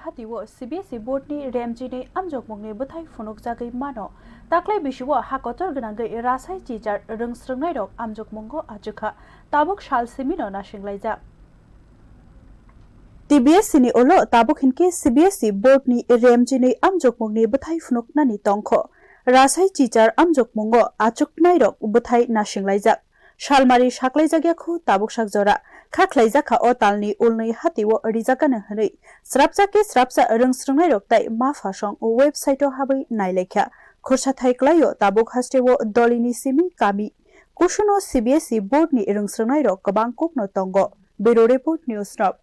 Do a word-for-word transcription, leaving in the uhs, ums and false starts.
Hatio C B S E board ni remjini amjokmungni bwthai phunukjagwi mano. Taklai bisio ha kotor gwnangwi rasai chichar rwngsrwngnairok amjokmungo achukha. Tabuk sal simino nasinglaijakha. T B S E ni ulo tabuk hinkhe C B S E board ni remjini amjokmungni bwthai phunuknani tongkho. Rasai chichar amjokmungo achuknairok bwthai nasinglaijakha. Salmari saklaijak ya khu tabuk sak jora. Kha khlaijak kha o talni ulni hatio rijak gana hwnwi. Srapsa khe srapsa rwngsrwngnairok tai ma phasong website o habwi nailaikha. Khursa thai klaio tabuk hasteo dolini simi kami. Kusuno C B S E board ni rwngsrwngnairok kwbang kokno tongo. Bureau Report, News Nop.